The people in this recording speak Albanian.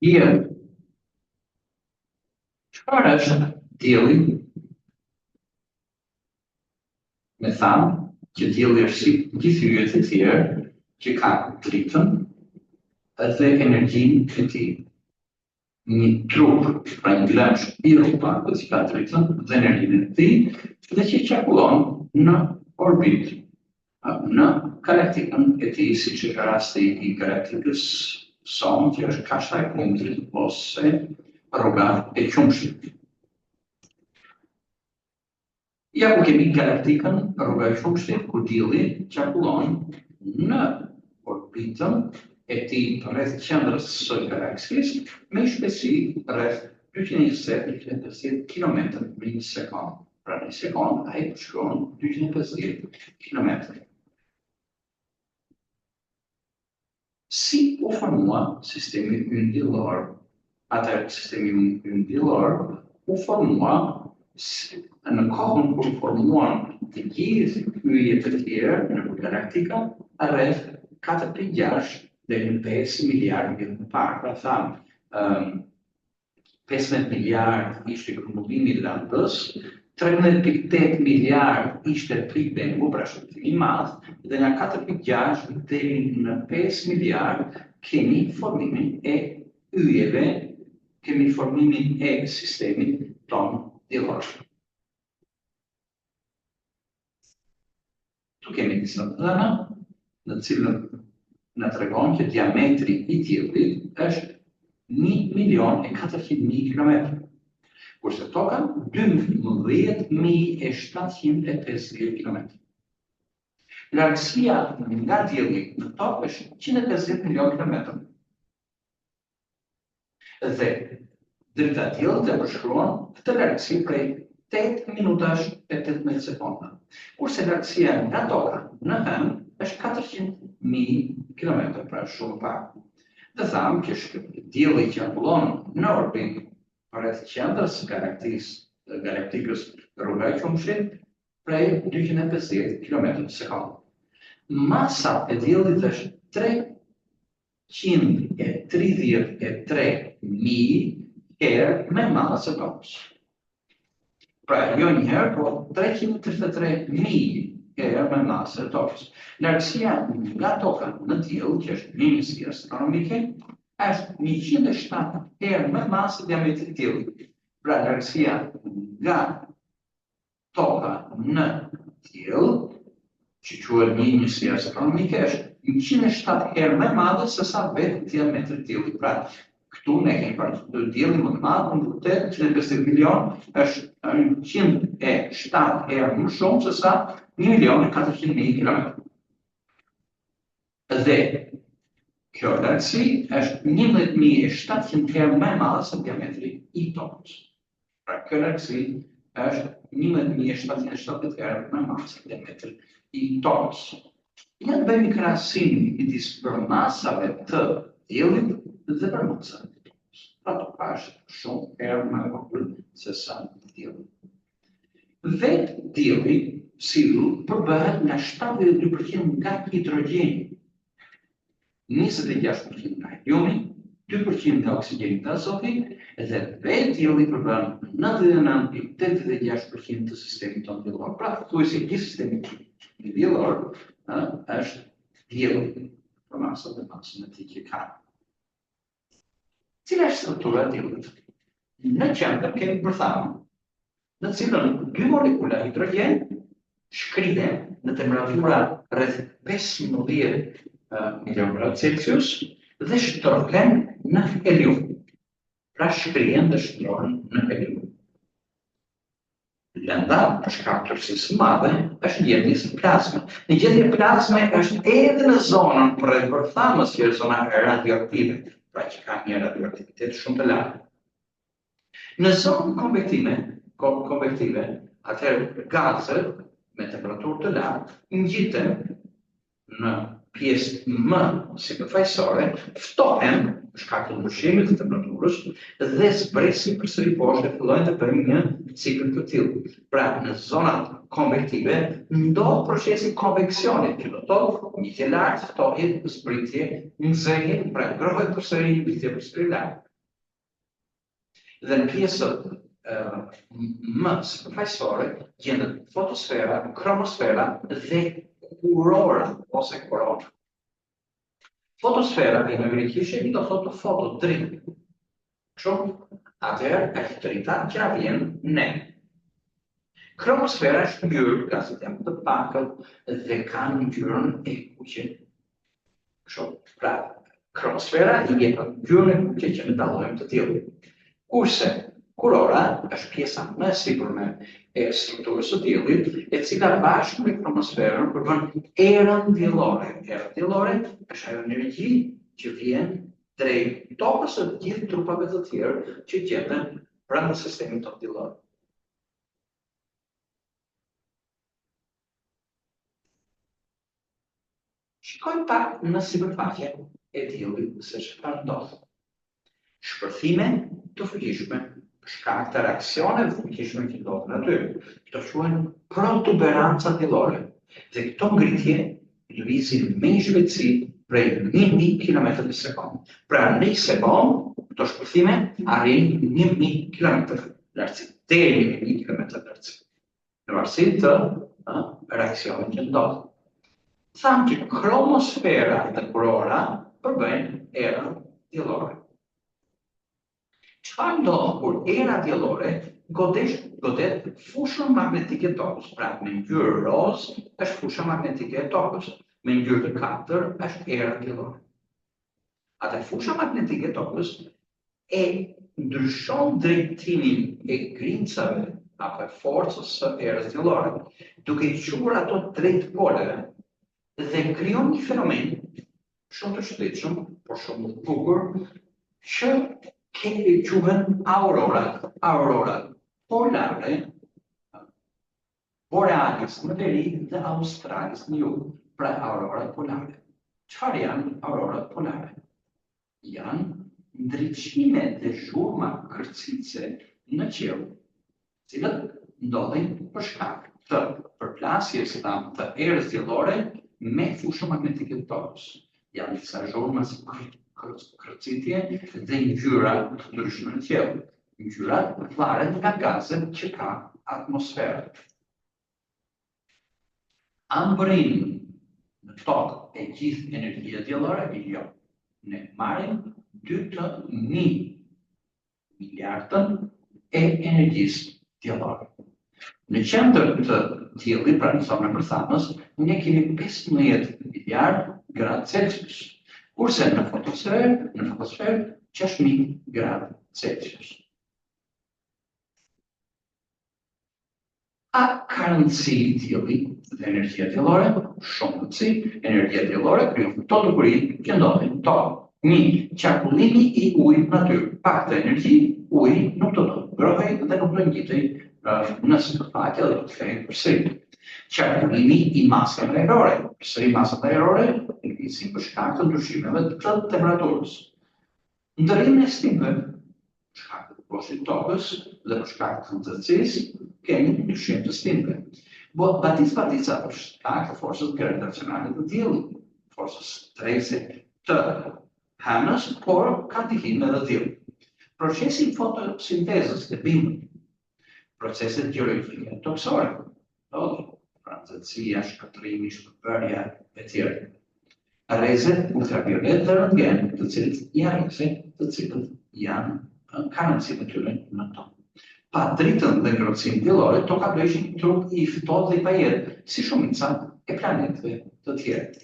Dielli. Çfarë është dielli? Ne thamë që dielli është si gjithë yjet e tjerë që ka dritën dhe energjinë e tij. Një trup, pra një lëmsh i rrumbullakët që ka dritën dhe energjinë e tij dhe që qarkullon në orbitë në galaktikën e tij, siç është rasti i galaktikës sonë, që është kashta e kumtrit ose rruga e qumështit. Ja ku kemi galaktikën rruga e qumështit, ku dielli qarkullon në orbitën e tij rreth qendrës së galaksisë me një shpejtësi rreth 220-250 km në një sekondë. Pra në një sekondë ai përshkon 250 km. Si u formua sistemi ynë diellor? Atëherë sistemi ynë diellor u formua në kohën kur u formuan të gjithë yjet e tjerë në galaktika rreth 4.6 deri në 5 miliardë vjet më parë. Pra thamë, um, 15 miliardë ishte grumbullimi i lëndës, 13.8 miliardë ishte Big Bang-u, pra shpërthimi i madh, dhe nga 4.6 deri në 5 miliardë kemi formimin e yjeve, kemi formimin e sistemit tonë diellor. Këtu kemi disa të dhëna në të cilën na tregon që diametri i diellit është 1 milion e 400 mijë kilometra, kurse toka 12.750 kilometra. Largësia nga dielli në tokë është 150 milion kilometra. Dhe drita e diellit e përshkruan këtë largësi prej 8 minutash e 18 sekonda. Kurse largësia nga toka në hënë është 400.000 km, pra shumë pak. Dhe thamë që dielli qarkullon në orbitë rreth qendrës së galaktikës, galaktikës rruga e qumështit prej 250 km në sekondë. Masa e diellit është 3 133.000 herë më e madhe se tokës. Pra, jo një herë, po 333.000 herë më e madhe se tokës. Largësia nga toka në diell, që është një njësi astronomike, është 107 herë më e madhe se diametri i diellit. Pra, largësia nga Toka në Diell, që quhet një njësi astronomike, është 107 herë më e madhe se sa vetë diametri i Diellit. Pra, këtu ne kemi parë Diellin më të madh, në vërtet 150 milion është 107 herë më shumë se sa 1 milion e 400 mijë kilometra. Dhe kjo largësi është 11.700 herë më e madhe se diametri i Tokës. Pra kjo largësi është 11.770 herë më e madhe se diametri i Tokës. Ja të bëjmë një krahasim midis përmasave të diellit dhe përmasave të Tokës. Pra Toka është shumë herë më e vogël se sa dielli. Vetë dielli, si yll, përbëhet nga 72% nga hidrogjeni, 26% nga heliumi, 2% nga oksigjeni dhe azoti dhe vetë dielli përbën 99.86% të sistemit tonë diellor. Pra, thuajse gjithë sistemi diellor është dielli, përmasat dhe masën e tij që ka. Cila është struktura e diellit? Në qendër kemi bërthamën, në cilën dy molekula hidrogjen shkrihen në temperatura rreth 15 milion gradë Celsius dhe shndërrohen në helium. Pra shkrihen dhe shndërrohen në helium. Lënda, për shkak të trashësisë së madhe, është në gjendje plazme. Në gjendje plazme është edhe në zonën përreth bërthamës, që është zona radioaktive, pra që ka një radioaktivitet shumë të lartë. Në zonë konvektive, konvektive, atëherë gazet me temperaturë të lartë ngjiten në pjesë më sipërfaqësore, ftohen për shkak të ndryshimit të temperaturës dhe zbresin përsëri poshtë dhe fillojnë të bëjnë një cikël të tillë. Pra, në zonat konvektive ndodh procesi i konveksionit, që do të thotë ngjitje lart, ftohje, zbritje, nxehje, pra ngrohje përsëri, ngritje përsëri lart. Dhe në pjesët më sipërfaqësore gjendet fotosfera, kromosfera dhe kurora ose korona. Fotosfera vjen nga greqishtja që do thotë foto, dritë. Kështu, atëherë është drita që na vjen ne. Kromosfera është ngjyrë, gazet janë të pakët dhe kanë ngjyrën e kuqe. Kështu, pra, kromosfera i jep ngjyrën e kuqe që ne dallojmë të tillë. Kurse, kurora është pjesa më e sipërme e strukturës së diellit, e cila bashkë me kromosferën përbën erën diellore. Era diellore është ajo energji që vjen drejt tokës e të gjithë trupave të tjerë që gjenden brenda sistemit tonë diellor. Shikojmë pak në sipërfaqe e diellit se çfarë ndodh. Shpërthime të fuqishme për shkak të reaksioneve të fuqishme që ndodhin aty. Këto quhen protuberanca diellore dhe këto ngritje lëvizin me një shpejtësi prej 1000 km në sekondë. Pra në një sekondë këto shpërthime arrijnë 1000 km lartësi, deri në 1000 km lartësi. Në varësi të reaksionit që ndodh. Thamë që kromosfera dhe kurora përbëjnë erën diellore. Çfarë ndodh kur era diellore godesh, godet fushën magnetike të tokës? Pra, me ngjyrë rozë është fusha magnetike e tokës, me ngjyrë të kaltër është era diellore. Atëherë fusha magnetike e tokës e ndryshon drejtimin e grimcave apo e forcës së erës diellore, duke i çuar ato drejt poleve dhe krijon një fenomen shumë të çuditshëm, por shumë të bukur, që quhen aurorat, aurorat polare Borealis në veri dhe Australis në jug, pra aurorat polare. Çfarë janë aurorat polare? Janë ndriçime dhe zhurma kërcitëse në qiell, të cilat ndodhin për shkak të përplasjes thamë të erës diellore me fushën magnetike të Tokës. Janë disa zhurma si kërcitje dhe ngjyra të ndryshme në qiell. Ngjyrat varen nga gazet që ka atmosfera. A mbërrin në tokë e gjithë energjia diellore? Jo. Ne marrim 2 të 1 miliardën e energjisë diellore. Në qendër të diellit, pra në zonën e bërthamës, ne kemi 15 miliard gradë Celsius, kurse në fotosferë, në fotosferë 6000 gradë Celsius. A ka rëndësi dielli dhe energjia diellore? Shumë rëndësi. Energjia diellore krijon këto dukuri që ndodhin në tokë. Një, qarkullimi i ujit në natyrë. Pa këtë energji, uji nuk do të ngrohej dhe nuk do ngjitej në sipërfaqe dhe do të kthehej përsëri. Qarkullimi i masave ajrore. Përsëri masat ajrore lëvizin për shkak të ndryshimeve të temperaturës. Ndërrimin e stinëve, për shkak të boshtit të tokës dhe për shkak të nxehtësisë, kemi ndryshim të stinëve. Batic batica për shkak të forcës gravitacionale të diellit, forcës tërheqëse të hënës, por ka ndikim edhe dielli. Procesi i fotosintezës te bimët, proceset gjeologjike tokësore, ndodhin, pra nxehtësia, shkatërrimi, shpërbërja e tjerë. Rrezet ultraviolet dhe rëntgen, të cilët janë rreze, të cilët janë kanë rëndësinë e tyre në tokë. Pa dritën dhe ngrohtësinë diellore, toka do ishte një trup i ftohtë dhe i pajetë, si shumica e planetëve të tjerë.